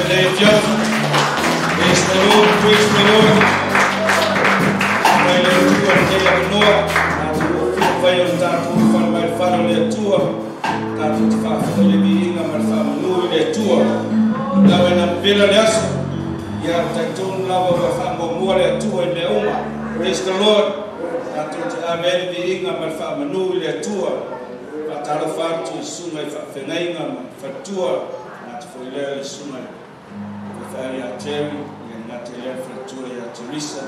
Lenei afiafi. Praise the Lord, praise the Lord. Mai le Atua lenei avanoa, tatou ua fia fai o le tatou fale mai le fale o le Atua, tatou te faafo'i le viiga ma le faamanu i le Atua. Lava ina vela le aso, ia talitonu lava ua faamuamua le Atua i mea uma. Praise the Lord. Tatou te ave ai le viiga ma le faamanu i le Atua. Faatalofa atu i susuga i faafeagaiga ma faletua, gata foi lea le susuga i faifeau ia Terry, ia gata i lea le faletua ia Teresa,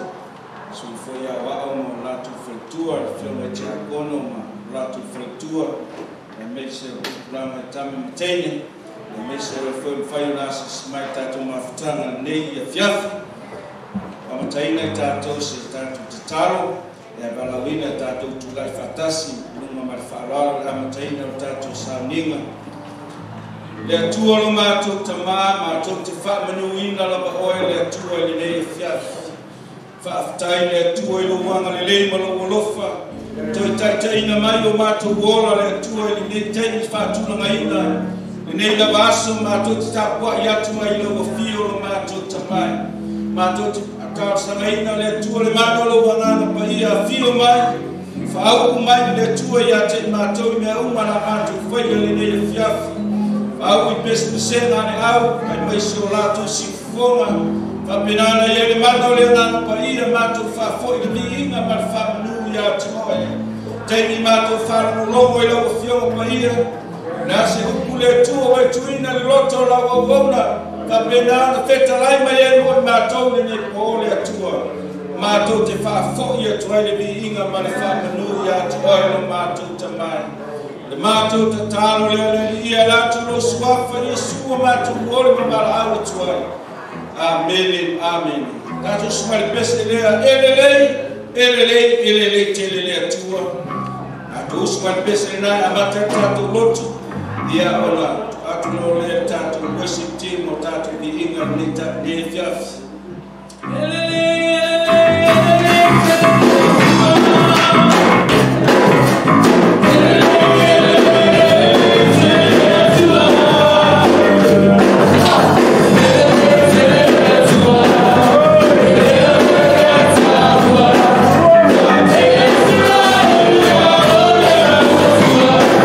sui foi aoao ma o latou faletua, le afioga i Tiakono ma o latou faletua, aemaise o tupulaga i tama ma teine, aemaise o le foi mafai ona asiasi mai tatou mafutaga lenei afiafi. Amataina i tatou se tatou tatalo, e valaauina tatou tulai faatasi luga ma le faaaloalo le amataina o tatou sauniga. Le Atua lo matou Tamā, matou te faamanuina lava oe le Atua i lenei afiafi. Faafetai le Atua i lou agalelei ma lou alofa, toe taitaiina mai o matou ola le Atua i lenei taimi faatulagaina. Lenei lava aso matou te tapuai atu ai i lau afio lo matou Tamai. Matou te talosagaina le Atua le mana o lou Agaga Paia, afio mai, faaupu mai le Atua ia te i matou i mea uma la matou faia lenei afiafi. Faau i pesepesega a le au, aemaise o latou siufofoga, faapenana i ai le mana o le Agaga Paia, matou faafoi le viiga ma le faamanu ia te oe. Taimi matou faalogologo i lau Afioga Paia, le a se upu le Atua ua e tuuina le loto o lau auauna, faapena ona fetalai mai ai mo i matou lenei po le Atua. Matou te faafoi atu ai le viiga ma le faamanu ia te oe lo matou Tamai. Le matou tatalo lea le Alii ia latou lou suafa Iesu ua matou ole ma valaau atu ai. Amene, amene. Tatou sumai le pese lea, e lelei, e lelei, e lelei tele le Atua. Tatou usu mai le pese lena e amata ai le tatou lotu, ia ona atu loa lea le tatou worship team o tatou viiga lenei afiafi. E lelei, e lelei, e lelei tele le Atua. E lelei, e lelei, e lelei tele le Atua. E lelei tele le Atua. E lelei Atua.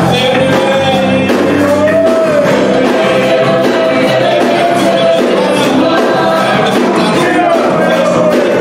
E lelei.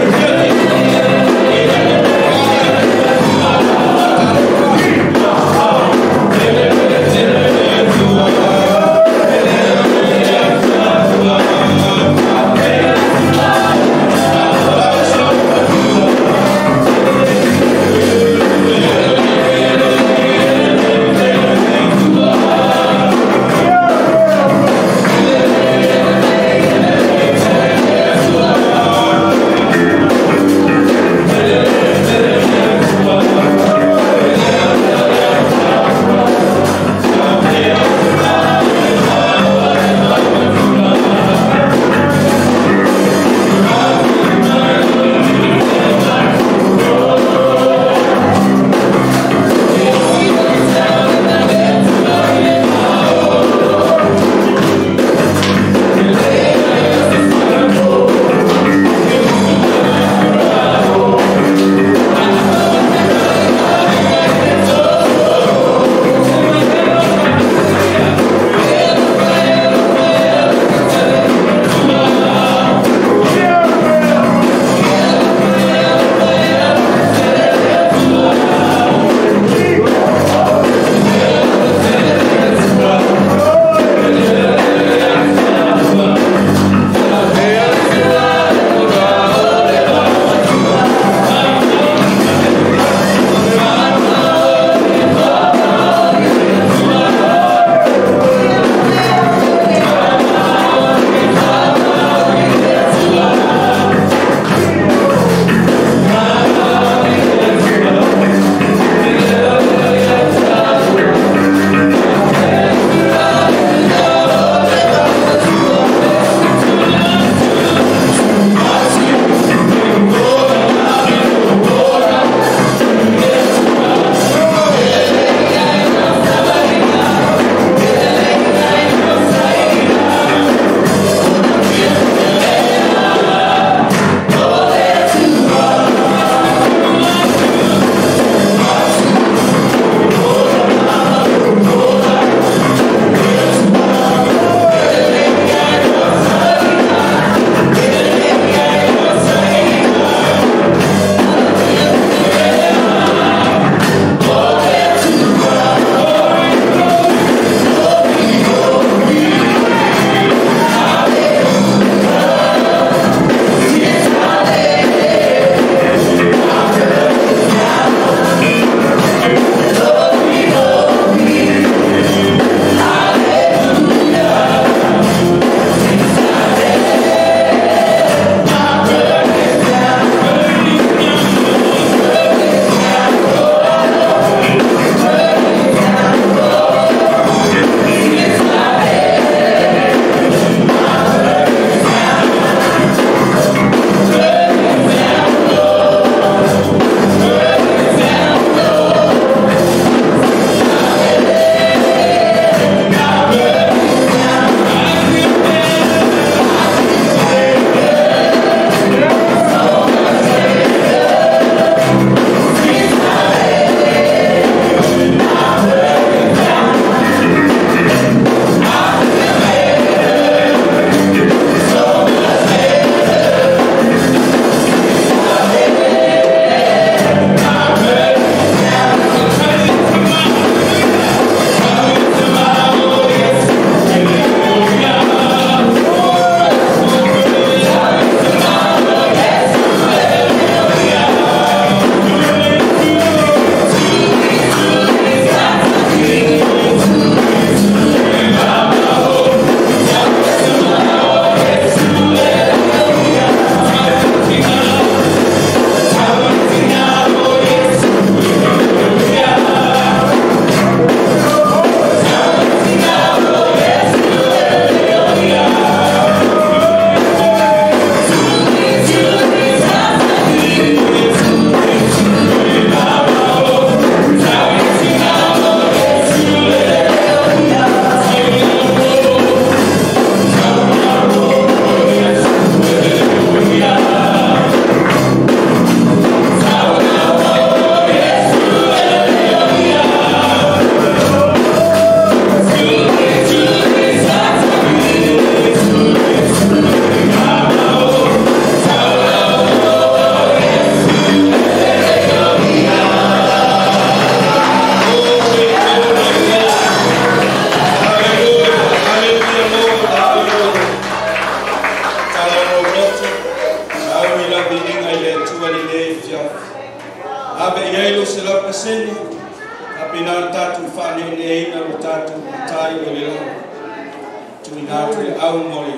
Ina atu le au mo le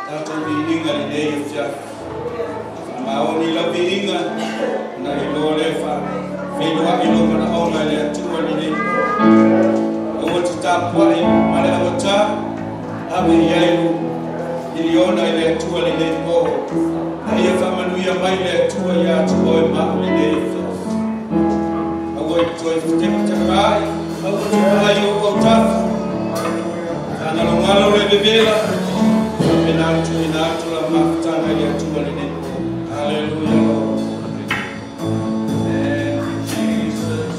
tatou viiga lenei afiafi. Faamaoni lau viiga na iloa le faafeiloai lou manaoga i le Atua lenei po. Aua te tapuai ma le augata, ave i ai lou miliona i le Atua lenei po. A ia faamanuia mai le Atua ia te oe ma au lenei afiafi. Aua e toe fetepatepaai, aua te vaai i ou autafa. Fagalogalo le vevela, faapena tuuina atu lau mafutaga i le Atua lenei po. Hallelujah, Lord. Thank you, Jesus.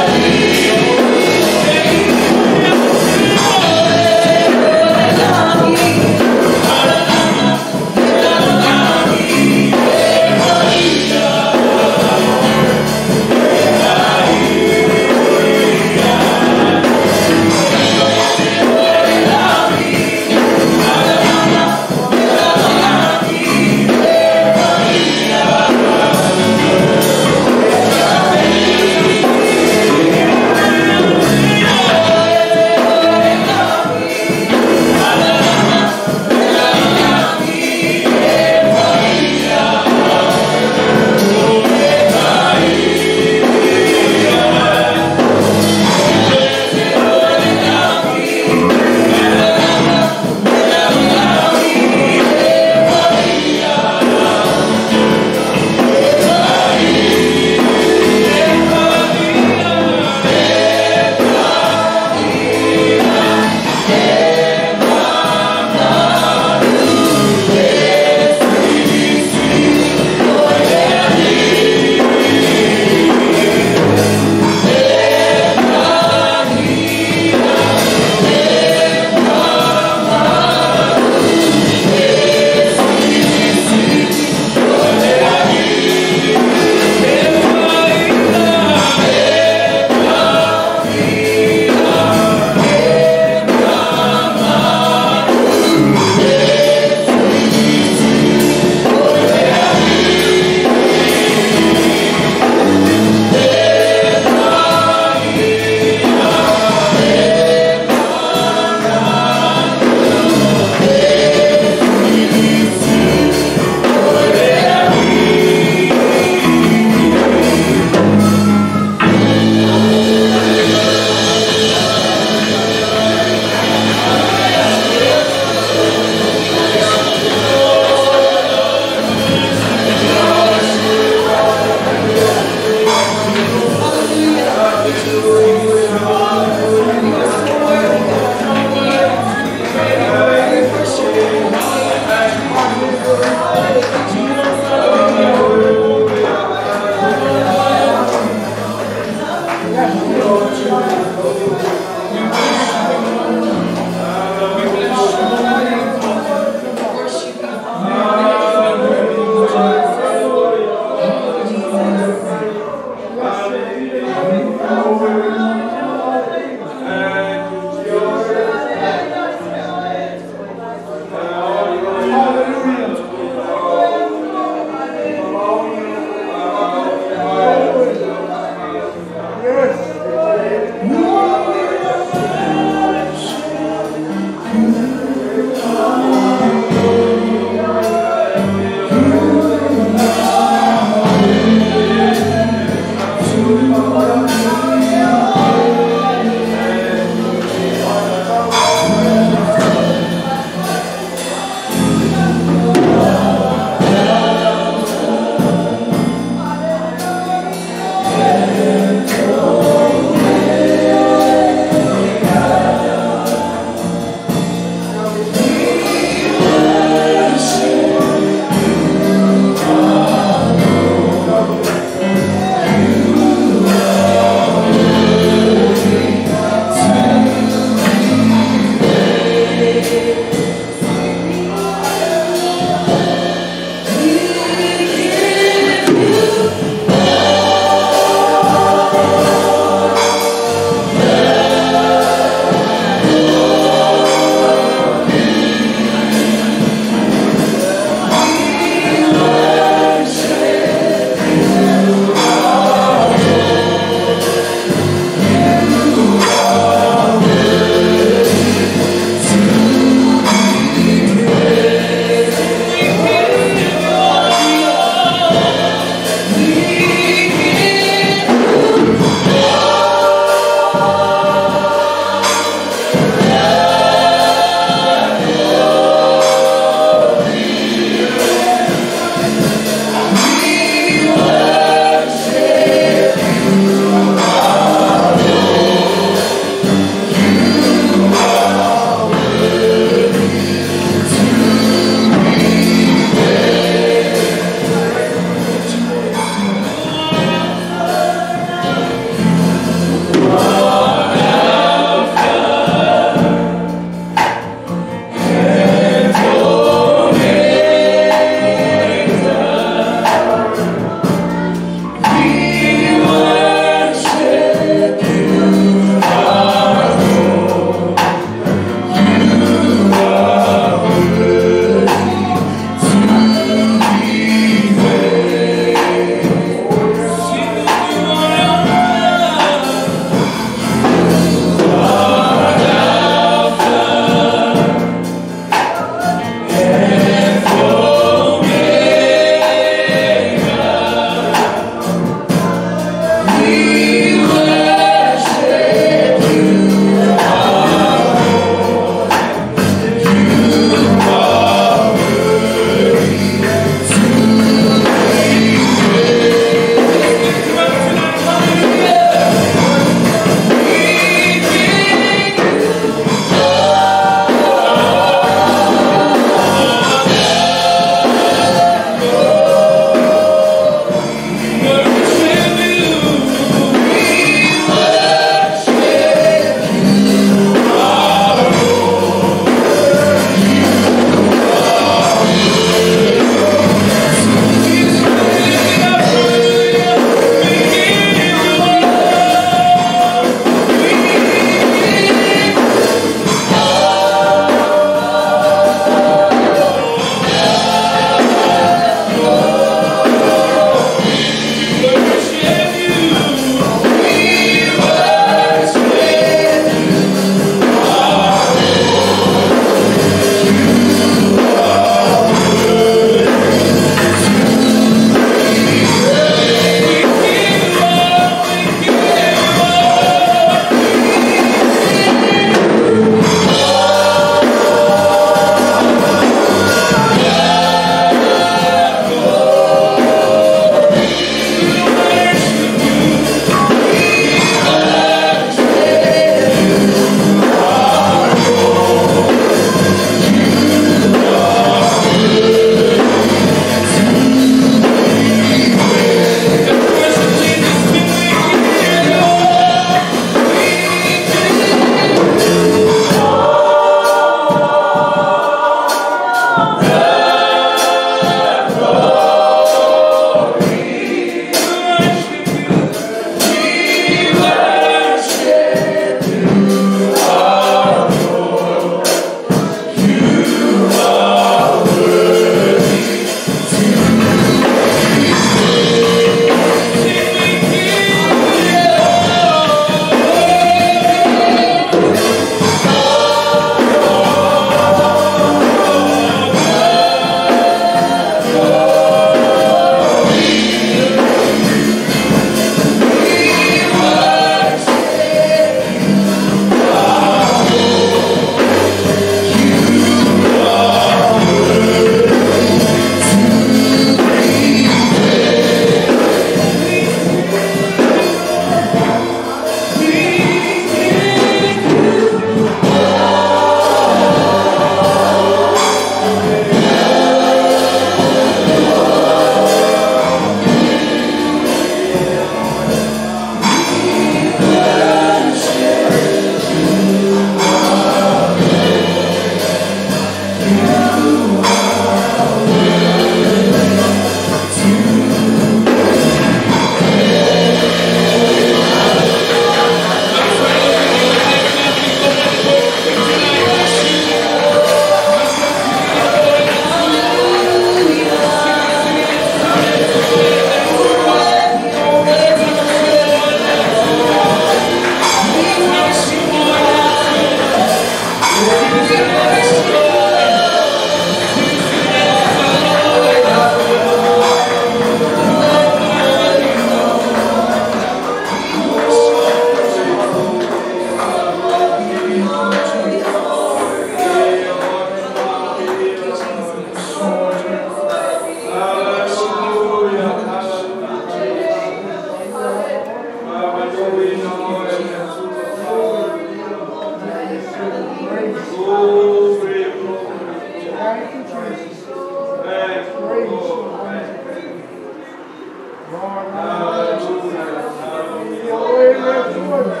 Thank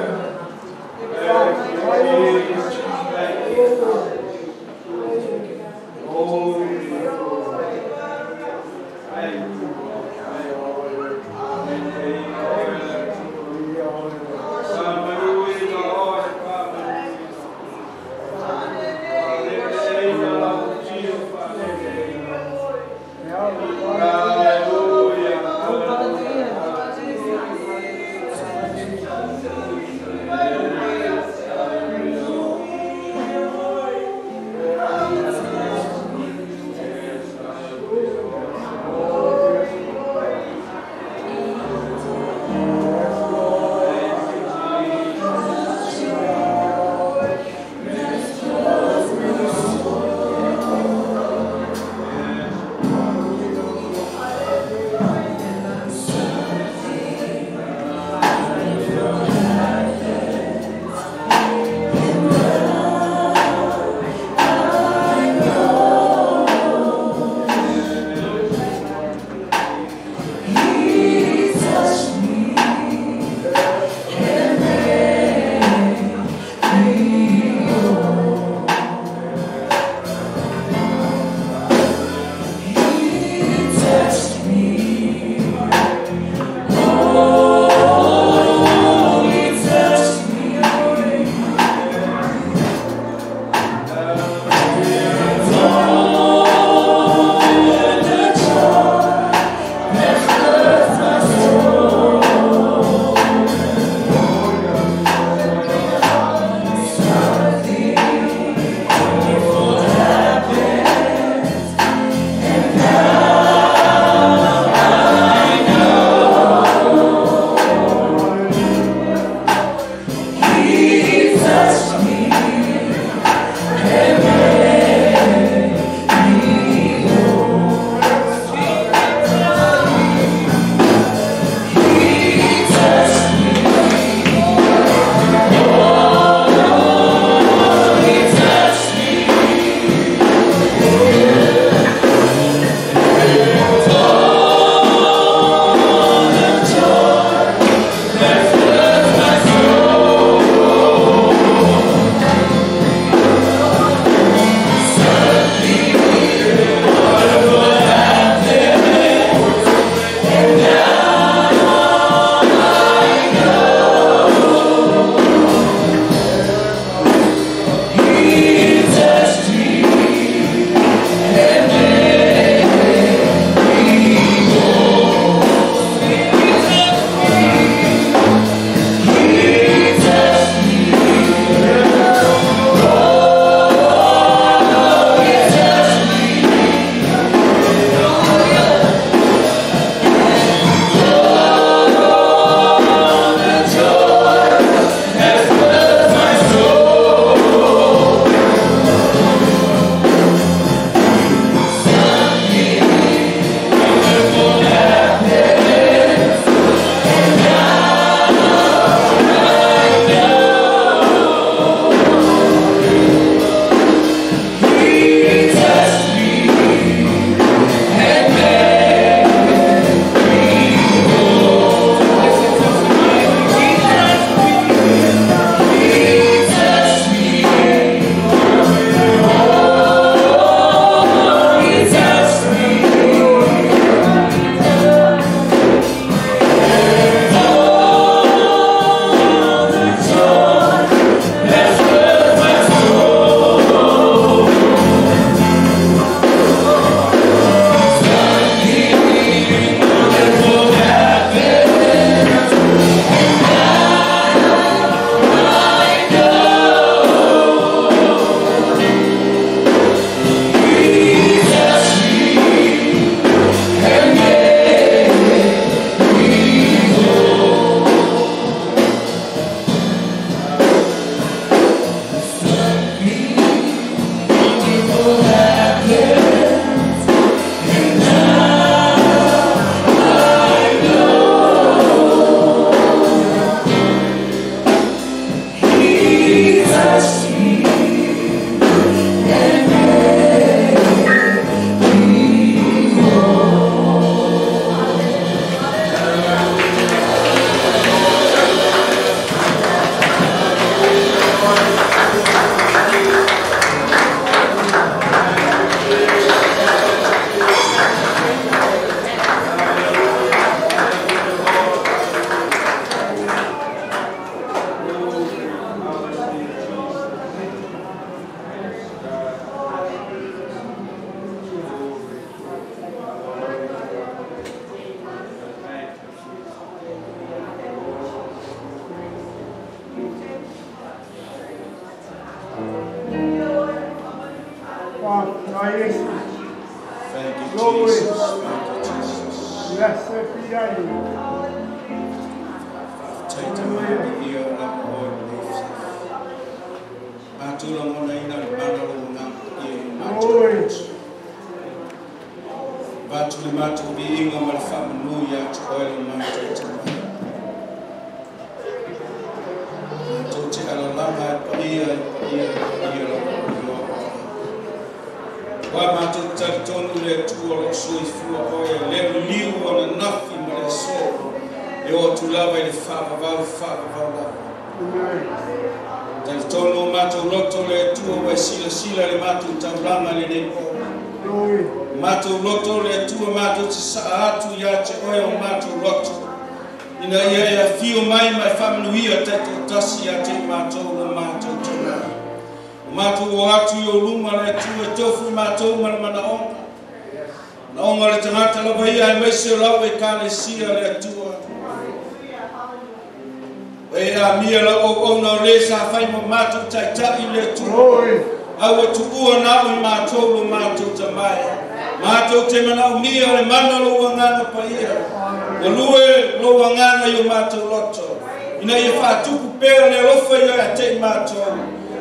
you, Jesus. Thank you. Holy, thank you. Hallelujah. Thank you, Jesus. Thank you, Jesus. Blessed be thy name. Faafetai Tama e viia lava Oe i lenei afiafi. Matou lagonaina le mana o Lou Agaga Paia i o matou loto. Avatu le matou viiga ma le faamanu ia te Oe lo matou Tamai. Matou te alalaga e paia e paia e paia lava o iloa Oe. Aua matou te talitonu i le Atua o lo o soifua Oe, lea liliu ananafi ma le aso, e oo atu lava i le faavavau faavavau lava. Talitonu o matou loto le Atua ua e silasila i le matou taulaga i lenei po. O matou loto le Atua matou te sa'a atu ia te Oe o matou loto, ina ia e afio mai ma e faamanuia taitoatasi ia te i matou lo matou taulaga. O matou o atu i ou luma le Atua e tofu i matou ma le manaoga. Manaoga o le tagata lava ia aemaise o lau Ekalesia le Atua. Ua e amia lau auauna o le sa fai ma matou taitai le Atua. A ua tuua na au i matou lo matou Tamae. Matou te manaomia o le mana o Lou Agaga Paia. Ua lue Lou Agaga i o matou loto, ina ia faatupu pea le alofa ia te i matou,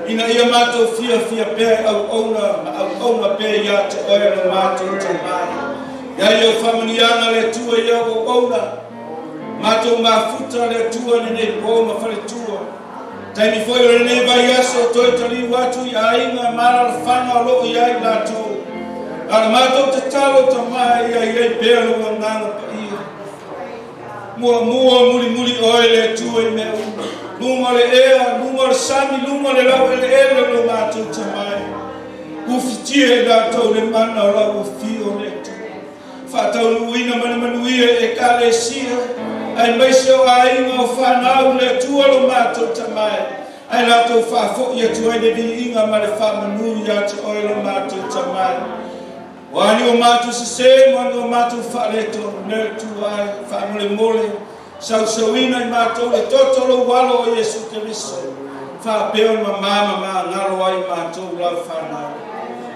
ina ia matou fiafia pea e auauna ma auauna pea ia te Oe lo matou Tamae. Ia i au faamanuiaga le Atua i au auauna, matou mafuta le Atua i lenei po ma faletua. Taimi foi o lenei vaiaso toe taliu atu i aiga ma alaalafaga o lo o i ai latou. A o le matou tatalo Tamae ia i ai pea Lou Agaga Paia. Muamua mulimuli Oe le Atua i mea uma. Luga o le ea, luga o le sami, luga o le laueleele o lo matou Tamae. Ufitia i latou le mana o lau afio le Atua. Faataunuuina ma le manuia i Ekalesia, aemaise o aiga o fanau le Atua lo matou Tamae, ae latou faafoi atu ai le viiga ma le faamanu ia te Oe lo matou Tamae. O a ni o matou sesē ma ni o matou faaletonu, le Atua ai, faamolemole, sausauina i matou le toto o Lou Alo o Iesu Keriso, faapea ona mamā ma magalo ai matou lau fanau.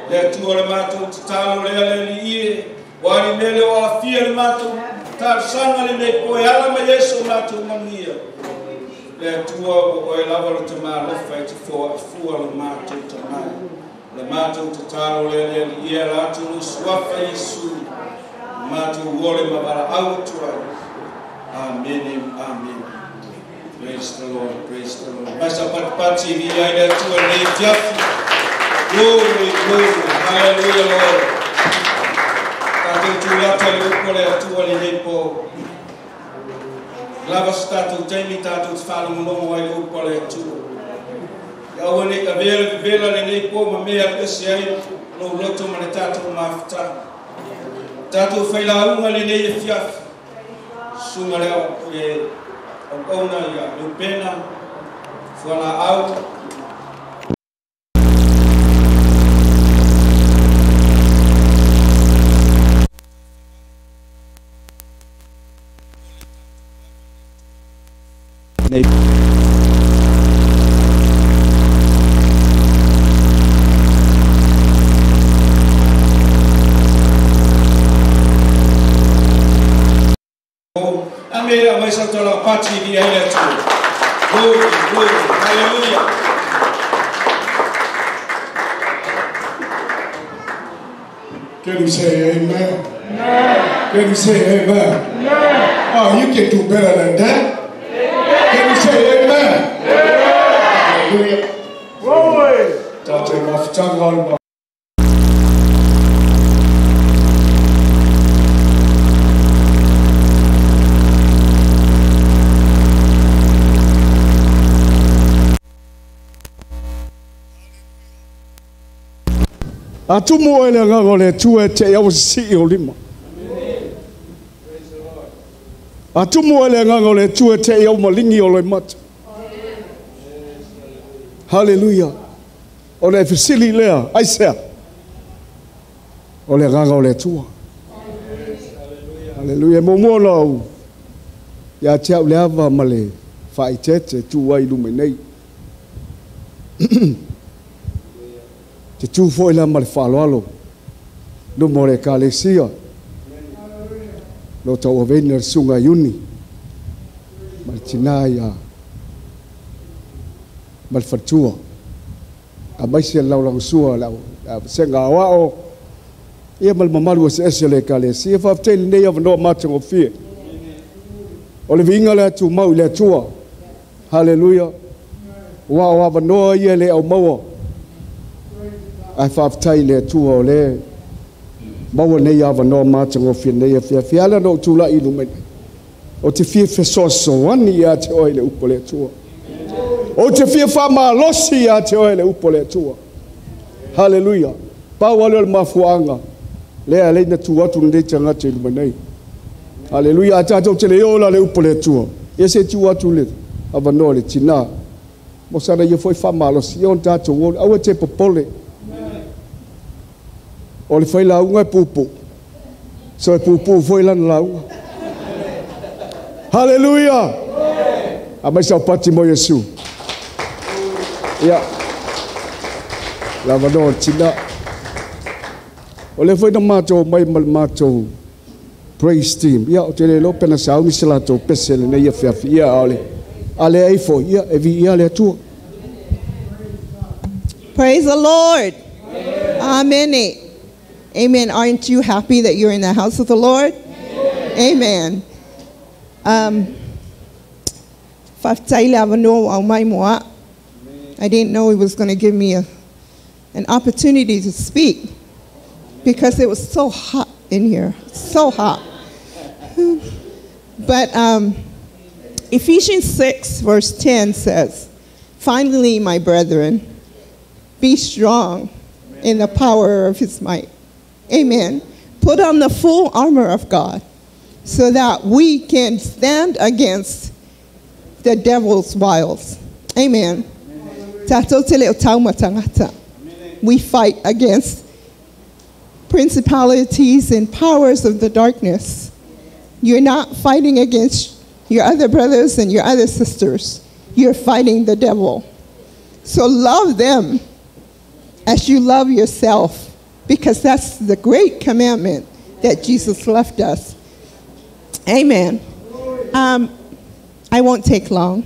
Le Atua o le matou tatalo lea le Alii e, o a ni mea le o aafia le matou talosaga lenei po e ala mai ai so matou manuia. Le Atua ua Oe lava lo Tama alofa e te foai fua lo matou Tamae. O le matou tatalo lea le Alii e ala atu i Lou Suafa Iesu, ua matou ole ma valaau atu ai. Amene, amene. Praise the Lord, praise the Lord. Mai sa patipati e viia ai le Atua i lenei afiafi. Glory, glory, hallelujah, Lord. Tatou tulata i le upu a le Atua i lenei po. Lava so tatou taimi tatou te faalogologo ai i le upu a le Atua. Ia aua ne i avea le vevela lenei po ma mea e alu ese ai lou loto ma le tatou mafutaga. Tatou failauga lenei afiafi. Susuga le auauna ia Leupena, Fualaau. Nei. Ame aumai sau tala pati i ai le Atua. Glory, glory, hallelujah. Can you say amen? Amen. Can you say amen? Amen. Oh, you can do better than that. Can you say amen? Amen. Hallelujah. Glory. Tatou mafutaga o le A tumu oe le Agaga o le Atua e te i aua sisii o lima. A tumu oe le Agaga o le Atua e te i au maligi o loimata. Haleluia. Ona e fesili lea, aisea? O le Agaga o le Atua. Haleluia. E muamua ona ou ia te au le ava ma le faaeteete e tu ai i luma nei. Te tu foi la ma le faaaloalo. Luma o le Ekalesia, lo tauaveina le susuga Iuni ma le tina ia ma le faletua, aemaise le laulagosua le vasega aoao, ia ma le mamalu eseese o le Ekalesia. Faafetai i lenei avanoa matagofie. O le viiga lea tumau i le Atua. Haleluia. Ua o avanoa ia le au maua. Ae faafetai i le Atua o le maua nei avanoa matagofie nei afiafi. Ala na ou tulai i luma nei. O te fia fesoasoani ia te oe i le upu o le Atua. O te fia faamalosi ia te oe i le upu o le Atua. Haleluia. Pau lava lea o le mafuaaga lea e ala ai ona tu atu lenei tagata i luma nei. Haleluia. A tatou te le ola le upu o le Atua, ia se i tuu atu le avanoa i le tina mo sana ia foi faamalosi ia ona tatou o. Aua e te popole. O le failauga e puupuu, so e puupuu foi lana lauga. Haleluia. Aumai sau pati mo Iesu. Ia, le avanoa o le tina. O lea foi na matou omai ma le matou praise team. Ia, ou te le iloa pe na sauni se latou pese i lenei afiafi. Ia, a o le a leai foi, ia, e viia le Atua. Praise the Lord. Amen. Amen. Aren't you happy that you're in the house of the Lord? Amen. Faafetai le avanoa ua aumai mo a'u. I didn't know he was going to give me an opportunity to speak because it was so hot in here. So hot. But Ephesians 6, verse 10 says, "Finally, my brethren, be strong in the power of his might." Amen. Put on the full armor of God so that we can stand against the devil's wiles. Amen. Tatou te le o taumatangata. We fight against principalities and powers of the darkness. You're not fighting against your other brothers and your other sisters. You're fighting the devil. So love them as you love yourself, because that's the great commandment that Jesus left us. Amen. I won't take long.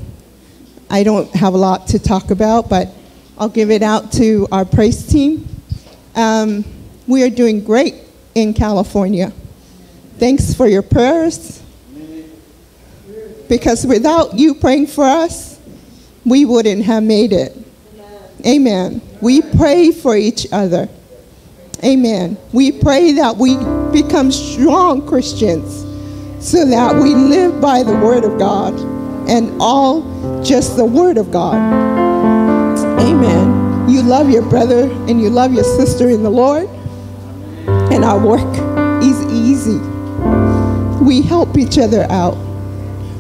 I don't have a lot to talk about, but I'll give it out to our praise team. We are doing great in California. Thanks for your prayers, because without you praying for us, we wouldn't have made it. Amen. We pray for each other. Amen. We pray that we become strong Christians so that we live by the Word of God and all just the Word of God. Amen. You love your brother and you love your sister in the Lord, and our work is easy. We help each other out.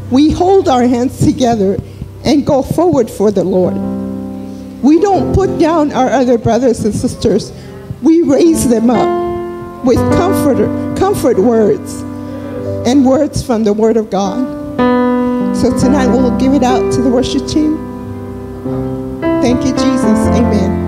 We hold our hands together and go forward for the Lord. We don't put down our other brothers and sisters. We raise them up with comfort words and words from the Word of God. So tonight we'll give it out to the worship team. Thank you, Jesus. Amen.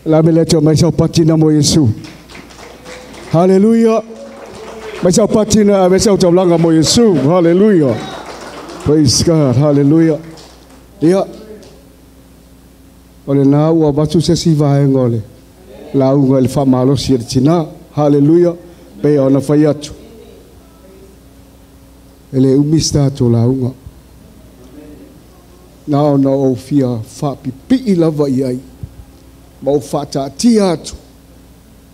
La me le mai sau patina mo Yesu. Hallelujah. Mai sau patina mai sau taulanga mo Yesu. Hallelujah. Praise God. Hallelujah. Ia. O le nā ua batu se si vaenga o le lauga i le faamalosi e le tinā. Hallelujah. Pei ona fai atu. E le umi se tatou lauga. Na ona ou fia faapipii lava i ai. Ma ou faataatia atu.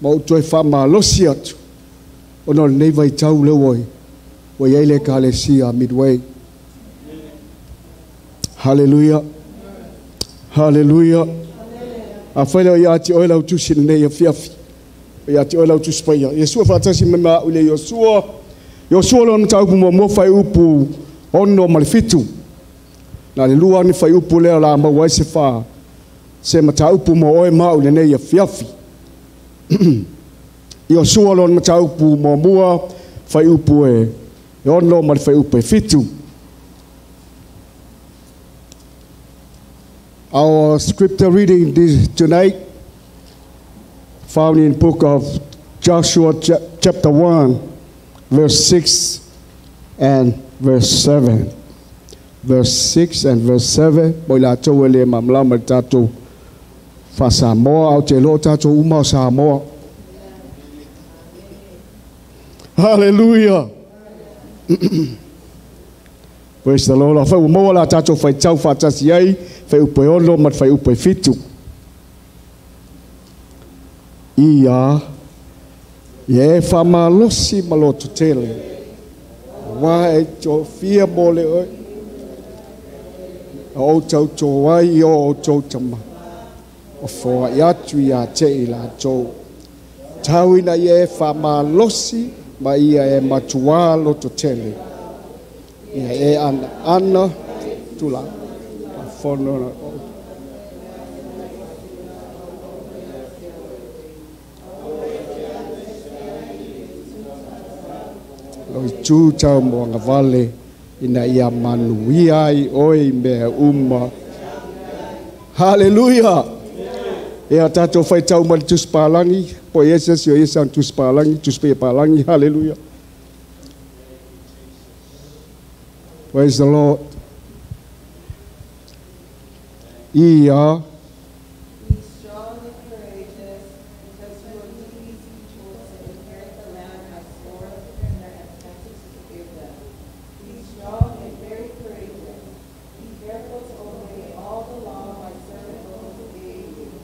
Ma ou toe faamalosi atu. Ona o lenei vaitau lea ua i ai le Ekalesia Midway. Hallelujah. Hallelujah. Afai lea o ia te oe lau tusi lenei afiafi. O ia te oe lau tusi paia. Iesua faatasi mai ma au i le Iosua. Iosua lona mataupu muamua fuaiupu 6 ma le 7. Na le lua ni fuaiupu lea o le a maua ai se fa. Se mataupu mo oe ma au i lenei afiafi. Iosua lona mataupu muamua fuaiupu e 6 ma le fuaiupu e 7. Our scripture reading this tonight found in book of Joshua chapter 1, verse 6 and verse 7. Verse 6 and verse 7. Mo i latou e le malamalama i le tatou faa-Samoa, au te iloa o tatou uma o Samoa. Hallelujah. Praise the Lord. Afai ua maua la tatou faitau faatasi ai, fuaiupu e 6 ma le fuaiupu e 7. Ia, ia e faamalosi ma loto tele. Auā e tofia mo le oe. A ou tautō ai i o outou tama. O foai atu ia te i latou. Tau ina ia e faamalosi ma ia e matuā loto tele. Ia e ana ana tula fono na o. Lo i tū tau moanga vale ina ia manuia ai oe i mea uma. Hallelujah. Ia tatou faitau mai le Tusi Palangi, po i ai se isi o ia sa Tusi Palangi, Tusi Paia Palangi. Hallelujah. Praise the Lord. Ia. Be strong and courageous, because you will lead these people to inherit the land I swore to their ancestors to give them. Be strong and very courageous. Be careful to obey all the law my servant Moses gave you.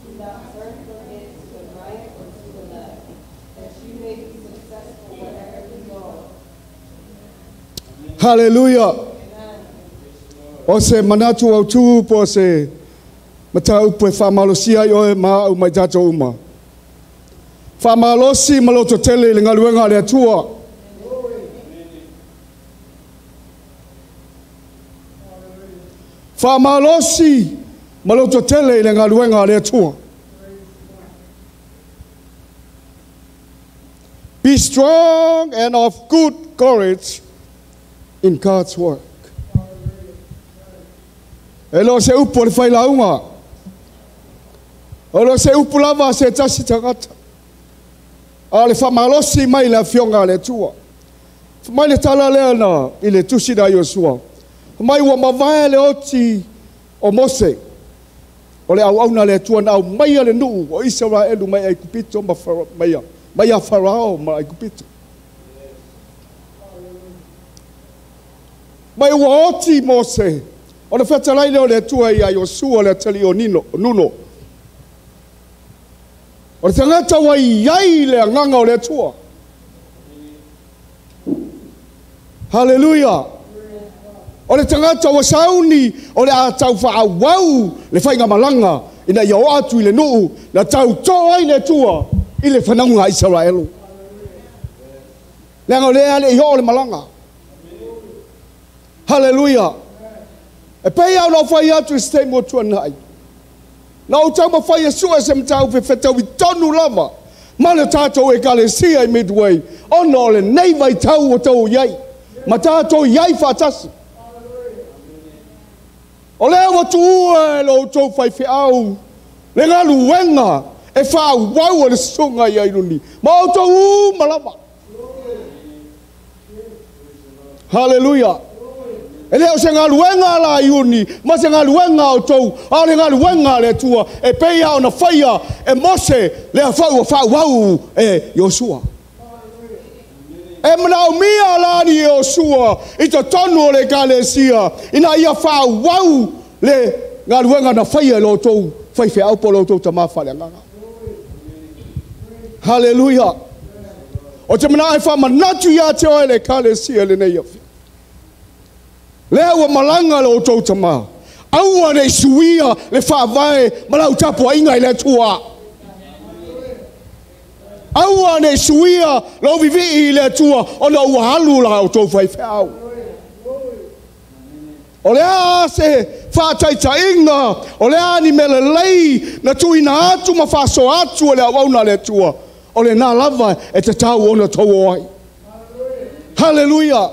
Do not turn from it to the right or to the left, that you may be successful wherever you go. Hallelujah. O se manatu autū po o se mataupu e faamalosia ai oe ma au mai tatou uma. Faamalosi ma loto tele i le galuega a le Atua. Faamalosi ma loto tele i le galuega a le Atua. Be strong and of good courage in God's work. E le o se upu o le failauga. O le o se upu lava a se tasi tagata. A o le faamalosi mai le afioga a le Atua. Mai le tala lea na i le tusi na Iosua. Mai ua mavae le oti o Mose. O le auauna a le Atua na aumaia le nuu o Isaraelu mai Aikupito ma mai a Farao ma Aikupito. Mai ua oti Mose. O le fetalai lea o le Atua ia Iosua le atalii o Nino, Nuno. O le tagata ua i ai le agaga o le Atua. Hallelujah. O le tagata ua sauni o le a tau faaauau le faigamalaga ina ia oo atu i le nuu na tautō ai le Atua i le fanauga a Isaraelu. Leaga o lea e le i oo le malaga. Hallelujah. E pei lava ona ou fai atu i se taimi ua tuanai. Na ou taumafai e sue se mataupu e fetaui tonu lava ma le tatou Ekalesia i Midway ona o lenei vaitau ua tou i ai ma tatou i ai faatasi. O lea ua tuua e lo outou faifeau Le galuega e fa'aauau e le susuga ia Iuni ma outou uma lava. Haleluia. E lē o se galuega a la Iuni ma se galuega a outou, a o le galuega a le Atua e pei a ona faia e Mose lea fo'i ua fa'aauau e Iosua. E manaomia la ni Iosua i totonu o le ekalesia ina ia fa'aauau le galuega na faia e lo outou faifeau po o lo outou tamā faaleagaga. Haleluia. O te mana'o e faamanatu iā te oe le ekalesia lenei afi. Lea ua malaga lo outou tamā. Aua ne i suia le faavae ma lau tapuaiga i le Atua. Aua ne i suia lou vivii i le Atua ona ua alu la outou faifeau. O le a se faataitaiga, o le a ni mea lelei na tuuina atu ma faasoa atu e le auauna a le Atua, o lenā lava e tatau ona tou o ai. Haleluia!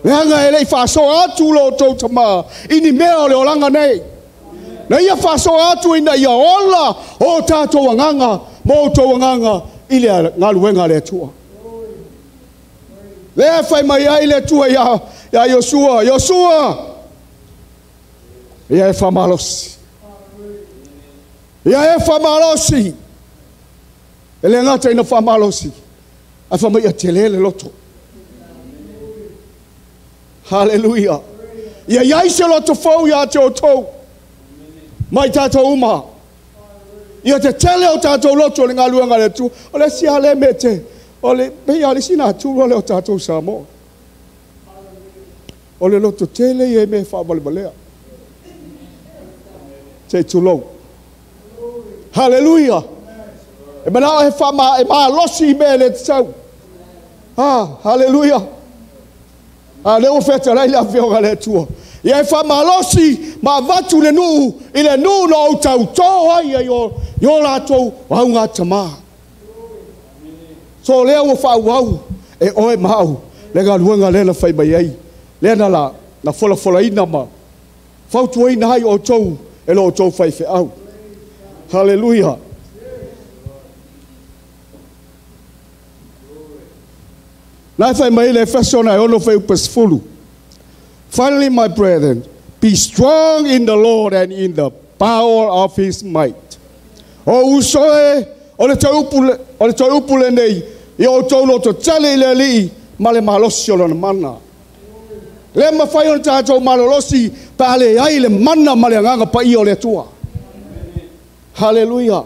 Leaga e le i faasoa atu lo outou tamā i ni mea o le olaga nei. Na ia faasoa atu ina ia ola o tatou agaga ma outou agaga i le galuega a le Atua. Lea fai mai ai le Atua iā Iosua, Iosua, ia e faamalosi. Ia e faamalosi. E le gata ina faamalosi, ae fai mai ia telē le loto. Haleluia. Ia iai se loto fou iā te outou ma i tatou uma. Ia tetele o tatou loto i le galuega a le Atua. O le isi lava lea mea te, o le, pei lava o le isi natura lea o tatou Samoa. O le loto tele ia i mea e faavalevalea. Se i tulou. Haleluia. E manao e faama, e malosi i mea e le tatau. Ah, haleluia. A lea ua fetalai le Afioga a le Atua. Ia e faamalosi ma avatu le nuu i le nuu na ou tautō ai ai o, i o latou augatamā. So lea ua faaauau e oe ma au le galuega lea na fai mai ai, lea na la, na folafolaina ma fautuaina ai outou e lo outou faifeau. Haleluia. Na e fai mai le Efeso na e ono fuaiupu 10. Finally, my brethren, be strong in the Lord and in the power of his might. O uso e, o le toe upu, o le toe upu lenei, ia outou loto tele i le Alii ma le malosi o lona mana. Le mafai ona tatou malolosi pe a leai le mana ma le agaga paia o le Atua. Haleluia.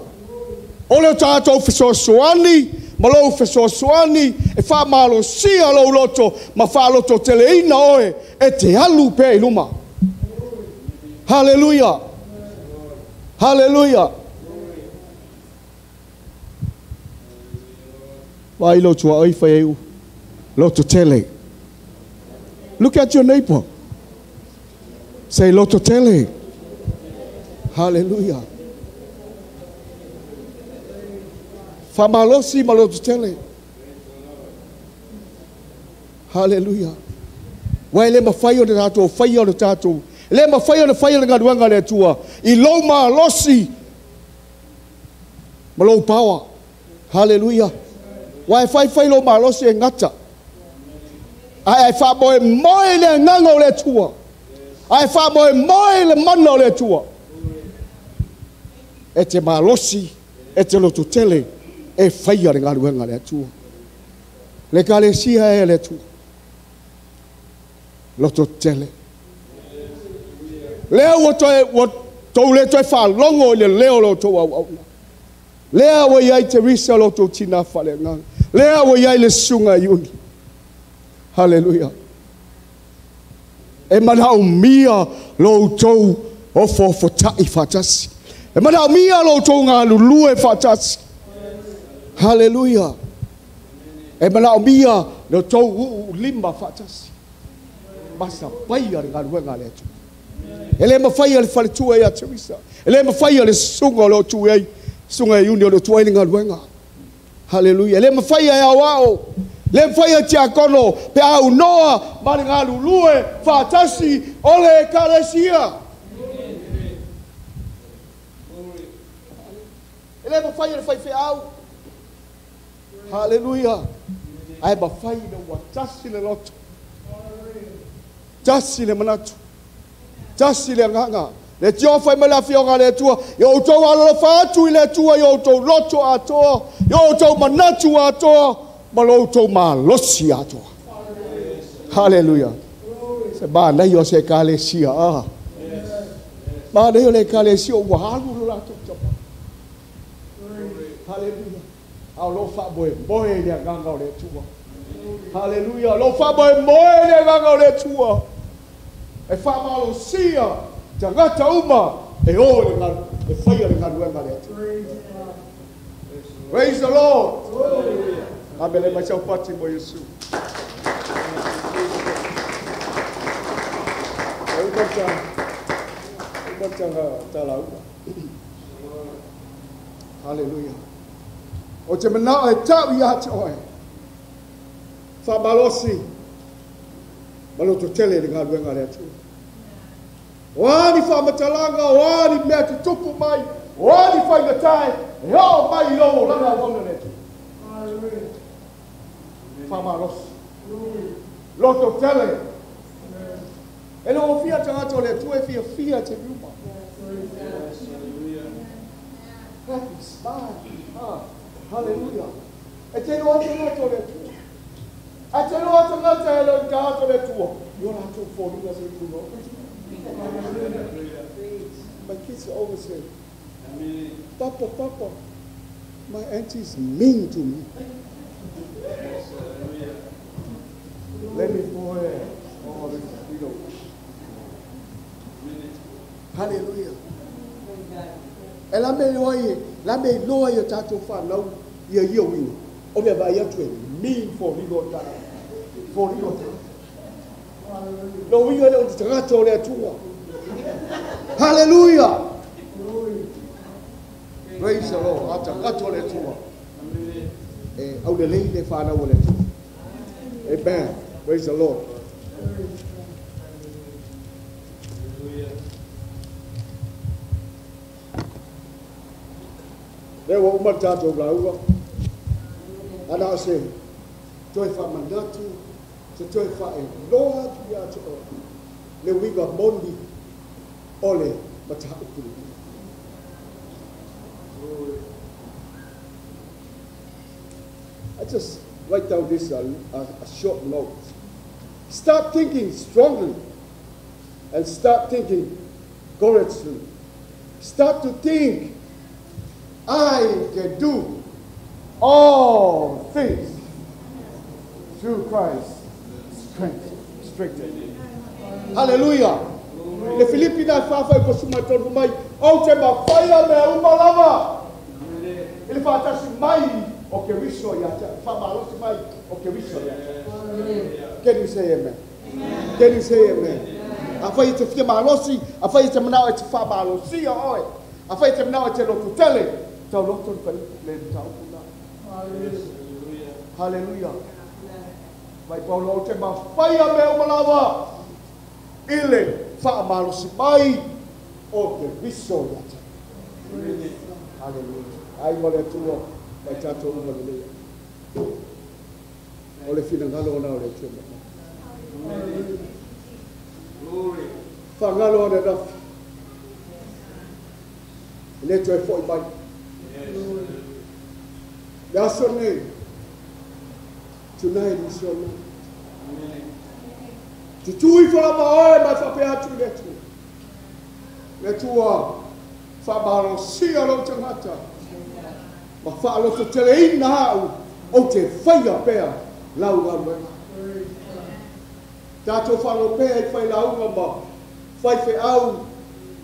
O le tatou fesoasoani ma lou fesoasoani e faamalosia lou loto ma faalototeleina oe e te alu pea i luma. Haleluia. Haleluia. Vaai lou tuaoi fai ai loto tele. Look at your neighbor. Say loto tele. Hallelujah. Faamalosi ma loto tele. Hallelujah. Ua e le mafai ona tatou faia o le tatou. E le mafai ona faia le galuega a le Atua i lou malosi ma lou power. Hallelujah. Ua e faifai lou malosi e gata. Ae faamoemoe i le agaga o le Atua. Ae faamoemoe i le mana o le Atua. E te malosi, e te lototele, e faia le galuega a le Atua. Le ekalesia e le Atua. Lototele. Lea ua toe, ua tou le toe faalogo i le leo o lo outou auauna. Lea ua i ai Teresa lo outou tinā faaleagaga. Lea ua i ai le susuga Iuni. Haleluia. E manaomia lo outou ofoofota'i faatasi. E manaomia lo outou galulue faatasi. Haleluia. E manaomia lo outou u'u'ulima faatasi. Masapaia le galuega a le Atua. E le mafai e le faletua ia Teresa. E le mafai e le susuga o lo o tu ai, susuga Iuni o lo o tu ai le galuega. Haleluia. E le mafai e aoao, le mafai e tiakono pe a aunoa ma le galulue faatasi o le ekalesia. E le mawhai le whai wheau. Hallelujah. Ai mawhai le ua tasi le loto. Tasi le manatu. Tasi le nganga. Le tio whai mai la fionga le atua. Ia outou alalofa atu i le atua. Ia outou loto atoa. Ia outou manatu atoa. Ma lo outou malosi atoa. Hallelujah. Se mānei o se ekalesia. Ah. Mānei o le ekalesia o ua halu lo latou tapa. Hallelujah. Ao lo wha moe moe le anganga o le atua. Hallelujah. Lo wha moe moe le anganga o le atua. E wha malosia tangata uma e o le ngalu, e whaia le ngaluenga le atua. Praise the Lord. Amele mai sau pati mo Yesu. Hallelujah. O te manao e tau ia te oe. Whamalosi. Maloto tele le ngaluenga le atua. O ani whamatalanga, o ani mea te tupu mai, o ani whaingatai, e ao mai i o langa wauna le atua. Whamalosi. Loto tele. E lo fia tangata o le atua e fia fia te miuma. Happy smile. Ah, hallelujah. E te roa tangata o le atua. E te roa tangata e lo tangata o le atua. Yo la tō fōringa se tū. My kids always say, Papa, Papa, my auntie's mean to me. Let me boy. Oh, you know. Hallelujah. E la me loa i o tātou whanau ia ia winga. O mea vai atu e mean for ligo tā. For ligo tā. Lo winga le o te tagata o le atua. Hallelujah. Praise the Lord. A tagata o le atua. E au le lei le whanau o le atua. Amen. Praise the Lord. Le ua uma tātou laua. Ana o se toi whamanatu, se toi whae loa atu ia te oe. Le winga moni ole mataupuru. I just write down this a short note. Start thinking strongly and start thinking courageously. Start to think, I can do all things through Christ strengthened. Hallelujah. Le Filipi na whawhai ko suma tonu mai, au te mawhaia mea umalava. Ele whaatasi mai o ke riso ia te, whamalosi mai o ke riso ia te. Can you say amen? Amen. Can you say amen? A whai te whia malosi, a whai te manao e te whamalosi a oe. A whai te manao e te lotu tele. Tau lotu whai le tau puna. Hallelujah. Mai Paulo o te mawhaia mea umalawa. Ile whaamalosi mai o te riso ia te. Hallelujah. Ai mo le atua mai tātou uma le lea. O le whinangalo ona o le atua. Whangalo ana rafi. Le toe foi mai. Le aso nei. Tonight is your night. Te tui whalama oe mai whapea atu le atua. Le atua whamalosia lo tangata. Ma whaaloto tele ina hau o te whaia pea lau aluega. Tātou whalo pea i whai launga ma whai wheau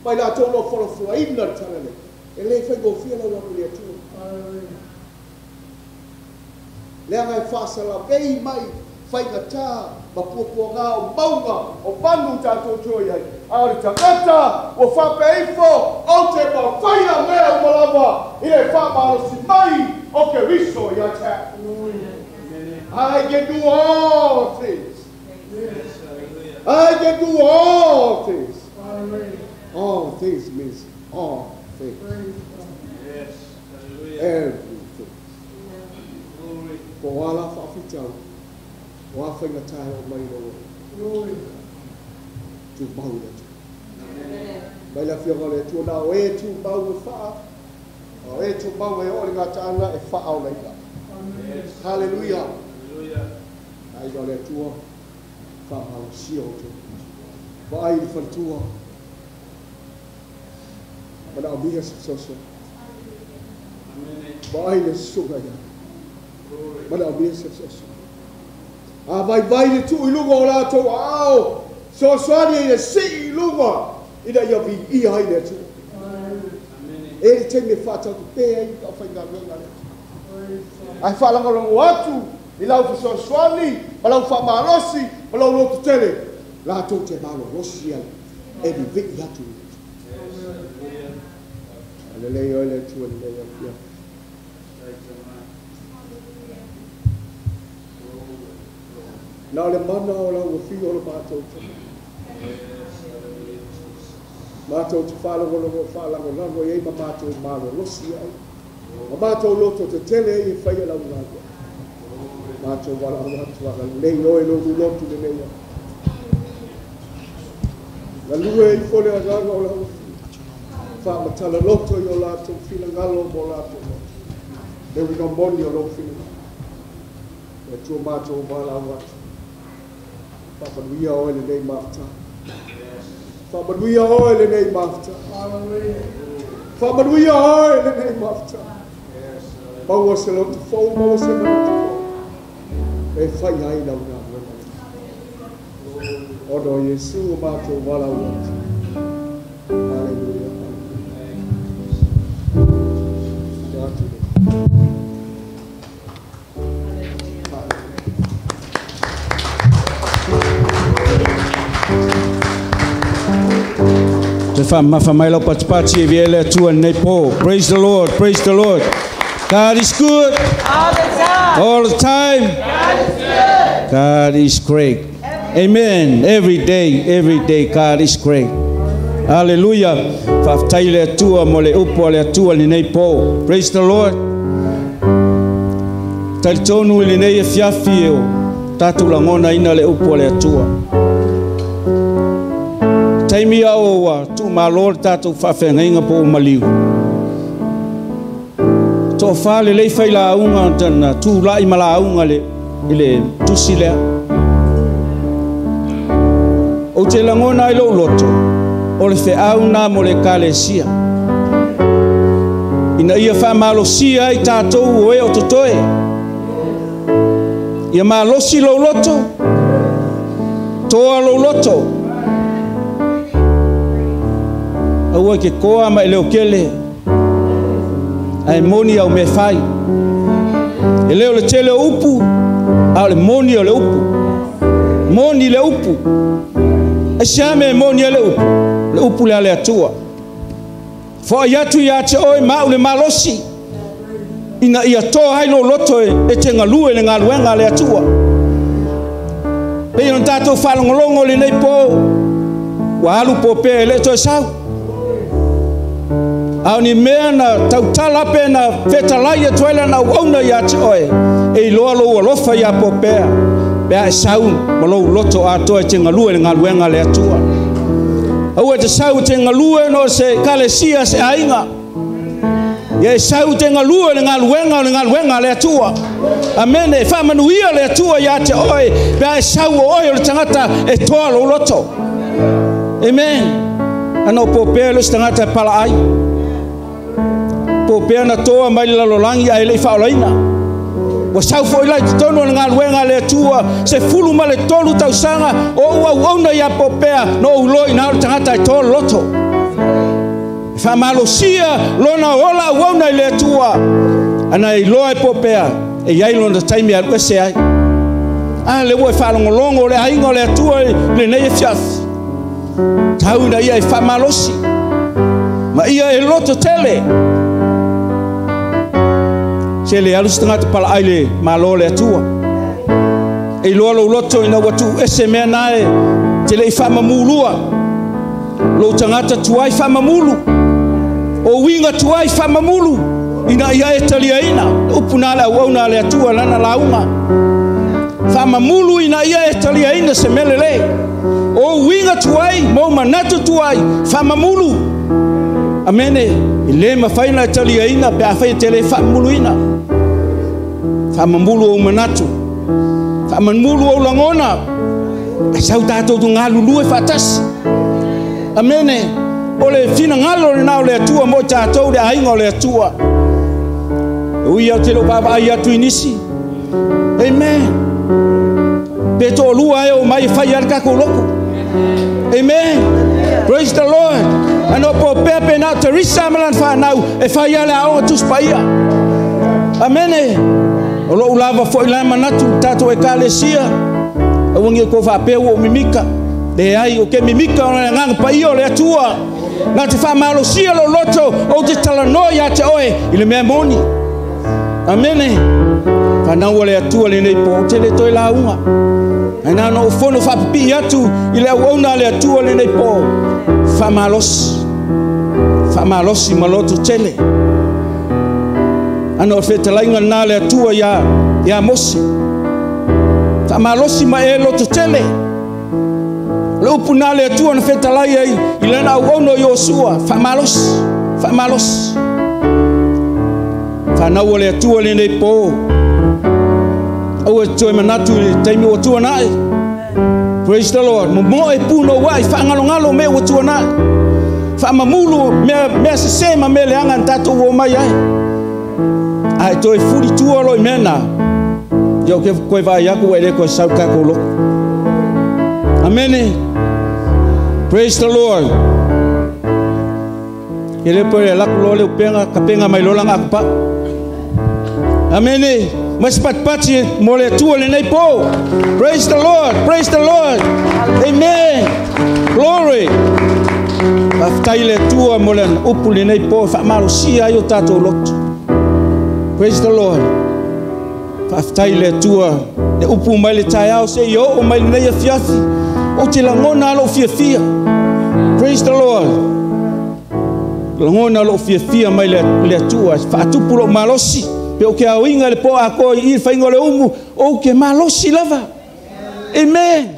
mai lātou lo whalofua ina le. E le whai gofia lau alu le atua. Le anga e whaasala vei mai whai ngata ma puapua ngā o maunga o manu tātou toi ai. A o le tangata o whapeifo o te mawhaia mea umalama i le whamalosi mai o ke riso ia te. I can do all things. I can do all things. All things means all things. Yes. Everything. Po ala whaafitau. O a whainga tae o mai lo. Tu mau le atu. Mai la fioga le atu na o e tu mau e whaa. O e tu mau e o le ngā taanga e whaa o leika. Hallelujah. Ai o le atua. Whaamalosia o tō. Wa ai le whantua. Mana o miha se soso. Wa ai le suga ia. Mana o miha se soso. A vai vai le tu i lunga o lātou ao. Sosoani e le si i lunga. Ina ia vi ia hai le atua. E le teime whaatau te pēa i ka whai ngā renga le atua. Ai whaalangalongo atu i lau whasoasoani, ma lau whaamalosi, ma lau lotu tele. Lātou te malo rosi ai, e ni vii atu. Alelei oi le atua le lei au. Nā le mana o lau wafi o le mātou te. Mātou te whaalangolongo i ei ma mātou malo rosi ai. Ma mātou loto te tele i e whai lau ngā. Mātou wala watu wala lei oi lotu lotu le lei au. La lue i fole a ganga o lau whaamatala loto i o lātou whilangalo mo lātou loto. Le winga moni o lau whilangalo. Le tua mātou wala watu. Whaamanuia oe le nei mafta. Whaamanuia oe le nei mafta. Whaamanuia oe le nei mafta. Maua se loto fou, maua se loto fou. E whai ai lau ngā wena. Ono Yesu o mātou wala watu. Hallelujah. Hallelujah. Te whaamafa mai lau patipati e via le atua nei pō. Praise the Lord, praise the Lord. God is good. All the time. All the time. God is good. God is great. Amen. Every day, God is great. Hallelujah. Whaaftai le atua mo le upo le atua le nei pō. Praise the Lord. Talitonu i le nei e fiafi e o tātou langona ina le upo le atua. Taimi au ua tu malo le tātou whaafengainga po o maliu. Tō whale lei whai la unga tana tū lai ma la unga le, le tusi lea. O te langona i lou loto, o le wheau nā mo le kalesia. Ina ia whaamalosia i tātou o e o totoe. Ia malosi lou loto, toa lou loto. Aua ke koa ma e leo kele. Ai moni au me whai. E leo le tele o upu, a le moni o le upu. Moni le upu. E siame moni le upu. Le upu le ale atua. Fo i atu ia te oe mau le malosi. Ina ia toa hai lo loto e te ngalue le ngaluenga le atua. Pei on tātou whalongolongo le nei pō. Wa alu pō pē e le toe sau. Au ni mea na tautala pe na whetalai e tuela na uauna ia te oe. E iloa lou alofa ia pō pēa. Pea e sau ma lou loto atoa e te ngalue le ngaluenga le atua. Au e te sau te ngalue no se kalesia se ainga. Ia e sau te ngalue le ngaluenga le ngaluenga le atua. Amen. E whaamanuia le atua ia te oe. Pea e sau o oe o le tangata e toa lou loto. Amen. Ano pō pēa le tangata e pala ai. Pō pēa na toa mai le lalolangi ai le i whaolaina. Wa sau fo ilai te tonu o ngaluenga le atua. Se fulu ma le tolu tausanga o ua uauna ia pō pēa no uloi na o le tangata e toa loto. E whamalosia lona ola uauna i le atua. Ana i loa e pō pēa e iai lona taimi alu ese ai. A le ua e whalongolongo le ainga o le atua le nei e fiafi. Tau na ia e whamalosi. Ma ia e loto tele. Se le alu se tangata pala ai le malo le atua. E loa lou loto ina ua tuu ese mea nae te lei whamamulua. Lou tangata tuai whamamulu. O winga tuai whamamulu. Ina ia e taliaina upu na le auauna le Atua lana lauga. Faamamulu ina ia e taliaina se mele le. O uiga tuai mo manatu tuai faamamulu. Amene i le mafai na taliaina pe afai e te le faamamuluina. Faamamulu o manatu. Faamamulu o lagona. Ai sau tatou galulue faatasi. Amene o le finagalo lena o le Atua mo tatou le aiga o le Atua. Ui au te leo vaavaai atu i nisi. Amen. Pe toalua e o mai e fai ai le tatou lotu. Amen. Praise the Lord. Ano po pea pe na Teresa ma lana whanau e fai ai le aoga Tusi Paia. Amene. O lou lava foi la manatu tatou ekalesia. Aua nge ko faapea ua ou mimika. Leai o ke mimika o le agaga paia o le Atua. Na te faamalosia lou loto ou te talanoa ia te oe i le mea moni. Amene. Whanau o le Atua lenei po, te le toe lauga. Ai nā no fono whapipii atu i le auauna le Atua lenei po. Whamalosi. Whamalosi ma loto tele. Ana o whetalainga nā le Atua ia Mose. Whamalosi ma e loto tele. Le upu nā le Atua na whetalai ai i lana auauna o Iosua. Whamalosi. Whamalosi. Whanau o le Atua lenei po. Aua toe manatu i le taimi ua tuanai. Praise the Lord. Momoe e puno wai, whaangalongalo mea ua tuanai. Whaamamulu mea sese ma mea leanga na tātou o mai ai. Ai toe furi tua loi mea nā. Ia o ke koe vaai aku wa ele koe sau kako loko. Amene. Praise the Lord. Ke le poe le laku loa le upenga, kapenga mai lolanga aku pa. Amene. Mas patpati mo le Atua lenei po. Praise the Lord. Praise the Lord. Amen. Glory. Faafetai le Atua mo le upu lenei po faamalosia ai o tatou loto. Praise the Lord. Faafetai le Atua le upu mai le taeao se i oo mai lenei afiafi. Ou te lagona lou fiafia. Praise the Lord. Lagona lou fiafia mai le Atua. Faatupu lou malosi. Pe o ke aoiga le po akoa i le faiga o le umu, o ke malosi lava. Amen.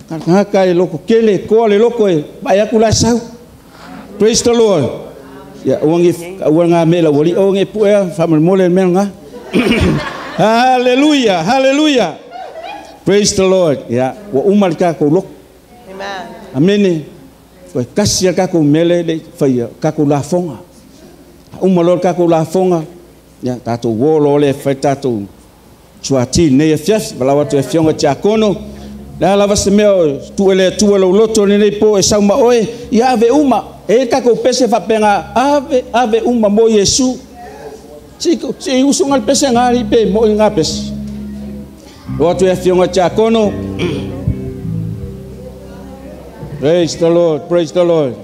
Kakaka e loko kele, koa le loko e vaai aku la sau. Praise the Lord. Ia, uangi, aua ngā mea la uali, o nge puea, whamalemole le mea ngā. Hallelujah, hallelujah. Praise the Lord. Ia, ua uma le kākou loko. Amen. Amene. Koe kasi a kākou mele le whaia, kākou lafonga. Uma loa le kākou lafonga. Ia, tātou wōlo le whai tātou suati nei e fiafi, walau atu e fionga tiakono. Le lava se mea o tu ele atua lau loto lenei po e sau ma oe, ia ave uma. E kākou pese whapenga, ave, ave uma mo Iesu. Si, si usunga le pese ngā ripe, mo i ngā pese. Lo atu e fionga tiakono. Praise the Lord, praise the Lord.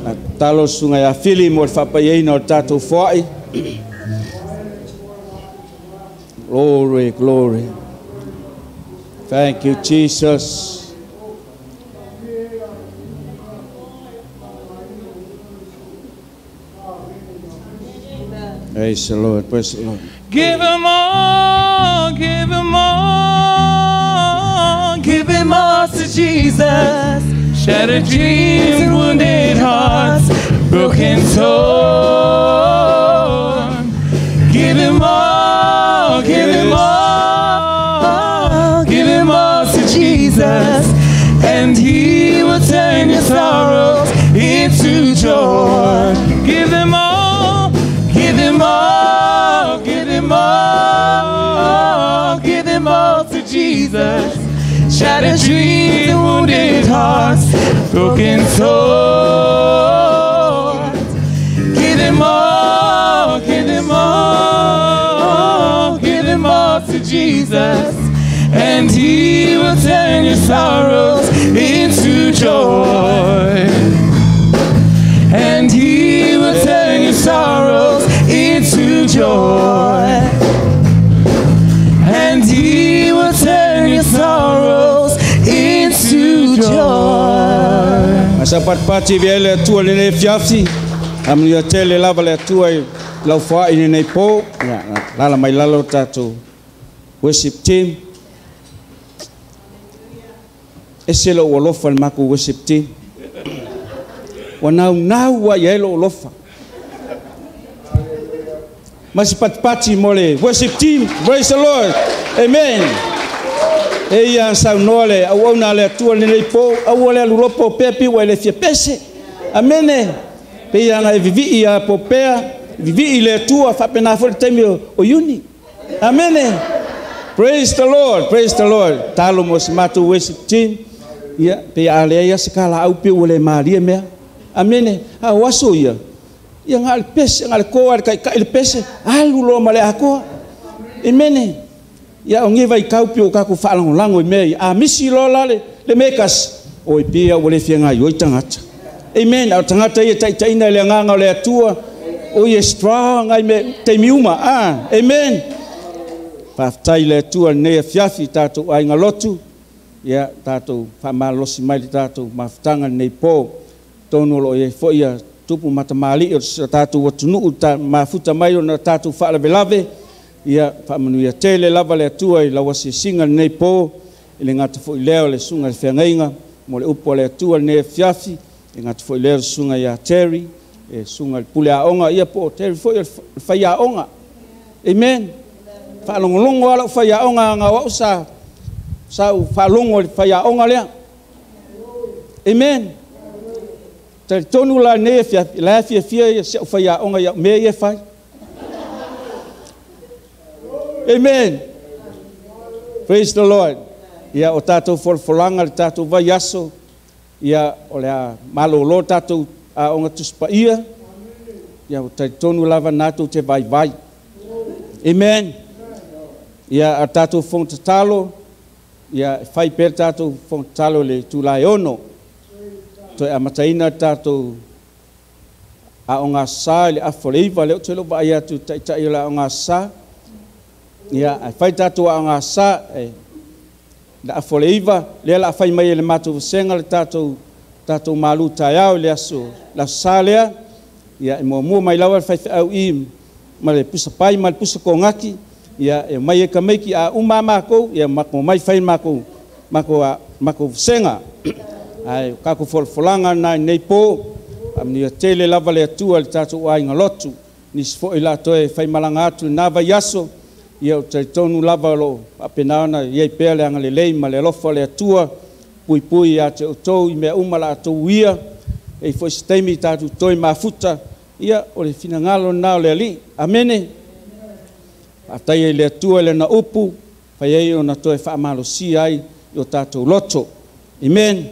A talo sunga ia fili mo le whapaieina o tātou whai. Glory, glory. Thank you, Jesus. Praise the Lord, praise the Lord. Give him all, give him all, give him all to Jesus. Shattered dreams and wounded hearts, broken torn. Give him all, give him all, give him all to Jesus, and he will turn your sorrows into joy. Give him all, give him all, give him all, give him all to Jesus. Shattered dreams and wounded hearts, broken souls. Give him all, give him all, give him all to Jesus, and he will turn your sorrows into joy. And he will turn your sorrows into joy. And he will turn your sorrows into joy. Masa patpati via le Atua lenei fiafi. Amanuia tele lava le Atua i lau foai lenei po. Ia, lala mai lalo tatou worship team. Ese lou alofa le makou worship team. Ua naunau ai ai lou alofa. Ma se patipati mo le worship team. Praise the Lord. Amen. E ia saunoa le auauna a le Atua lenei po, aua le alu loa popea pei ua e le fia pese. Amene. Pei ana e vivii a popea, vivii le Atua faapena foi le taimi o Iuni. Amene. Praise the Lord. Praise the Lord. Talo mo se matou worship team. Ia, pe a leai lava se kalaau pei ua le malie mea. Amene. A o aso ia, ia na o le pese, na o le to lava e le taitai le pese, alu loa ma le atoa. Amene. Ia o nei vaitau pei ua tatou faalagolago i mea ia. A misi loa la le mea e tasi, oi pei lava ua le fia gaoioi tagata. Amen. A o tagata ia e taitaiina i le agaga o le Atua, o ia e strong ai mea taimi uma. Ah, amen. Faafetai i le Atua i lenei afiafi i tatou aiga lotu. Ia tatou faamalolosi mai le tatou mafutaga i lenei po. Atonu o lo o i ai foi ia tupu ma tamalii o si o tatou atunuu mafuta mai ona o tatou faalavelave. Ia faamanuia tele lava le Atua i lau asiasiga i lenei po, e le gata foi lea o le susuga i le feagaiga mo le upu a le Atua i lenei afiafi, e le gata foi lea o le susuga ia Terry, e susuga i le pule aoga, ia po o Terry foi o le faiaoga. Amen. Faalogologo lava lau faiaoga ana o au sa sa ou faalogo i le faiaoga lea. Amen. Talitonu la lenei afiafi, la e fiafia ia si au faiaoga i au mea ia e fai. Amen. Praise the Lord. Ia o tatou folafolaga le tatou vaiaso, ia o le a malolo tatou aoga Tusi Paia. Ia ua talitonu lava na tou te vaivai. Amen. Ia a tatou fono tatalo, ia e fai pea le tatou fono tatalo i le itula e 6. Toe amataina le tatou Aoga Sa i le afa o le 9, lea ou te le o vaai atu i le taitai o le Aoga Sa. Ia, ae fai tatou Aoga Sa e le afa o le 9, lea o le a fai mai e le matou vasega le tatou tatou malu taeao i le aso le aso Sa lea. Ia, e muamua mai lava le faifeau i ma le pusa pai ma le pusa kogaki. Ia, e omai ai tamaiti, a uma lava matou, ia matou omai fai le matou matou matou vasega. Ae o tatou folafolaga lena i lenei po, faamanuia tele lava le Atua i le tatou aiga lotu. Nisi foi o le a toe faimalaga atu i lena vaiaso, ia ou te talitonu lava o lo o faapena ona i ai pea le agalelei ma le alofa o le Atua, puipui ia te outou i mea uma o le a outou uia. E i ai foi se taimi tatou toe mafuta, ia o le finagalo lena o le Alii. Amene. Faafetai ai i le Atua i Lana upu, fai ai ona toe faamalosia ai i o tatou loto. Amen.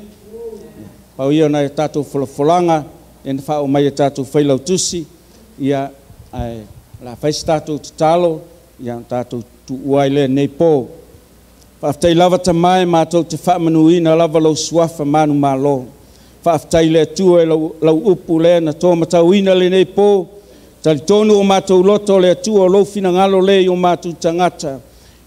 Pau ia o nai a tatou folafolaga lea na faaoo mai e tatou failautusi, ia, ae o le a fai se tatou tatalo, ia, ona tatou tuua ai lea i lenei po. Faafetai lava Tama e matou te faamanuina lava lou suafa manumalo. Faafetai i le Atua i lau, lau upu lea na tomatauina lenei po. Talitonu o matou loto o le Atua o lou finagalo lea i o matou tagata,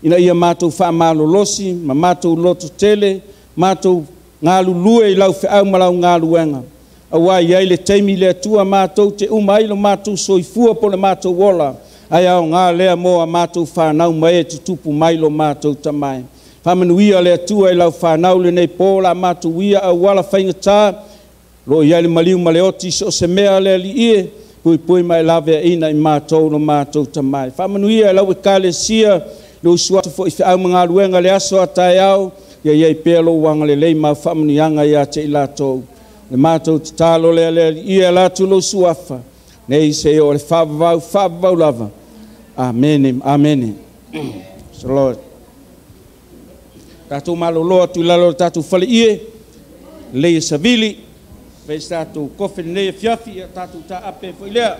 ina ia matou faamalolosi ma matou loto tele, matou galulue i lau feau ma lau galuega. Aua e i ai le taimi le Atua matou te uma ai lo matou soifua po o le matou ola, ae aoga lea mo a matou fanau ma e tutupu mai lo matou tamae. Faamanuia le Atua i lau fanau lenei po la matou ia auala faigata, lo i ai le maliu ma le oti i so o se mea le Alii e, puipui ma e laveaiina i matou lo matou tamae. Faamanuia i lau Ekalesia, le usu atu foi i feau ma galuega i le aso a taeao, ia i ai pea lou agalelei ma au faamanuiaga ia te i latou. Le matou tatalo lea le Alii e ala atu lou suafa, nei seia oo i le faavavau, faavavau lava. Amene, amene. Praise the Lord. Tatou malolo atu i lalo o le tatou faleie, lelei e savili, fai se tatou kofe lenei afiafi, ia tatou taape ai foi lea.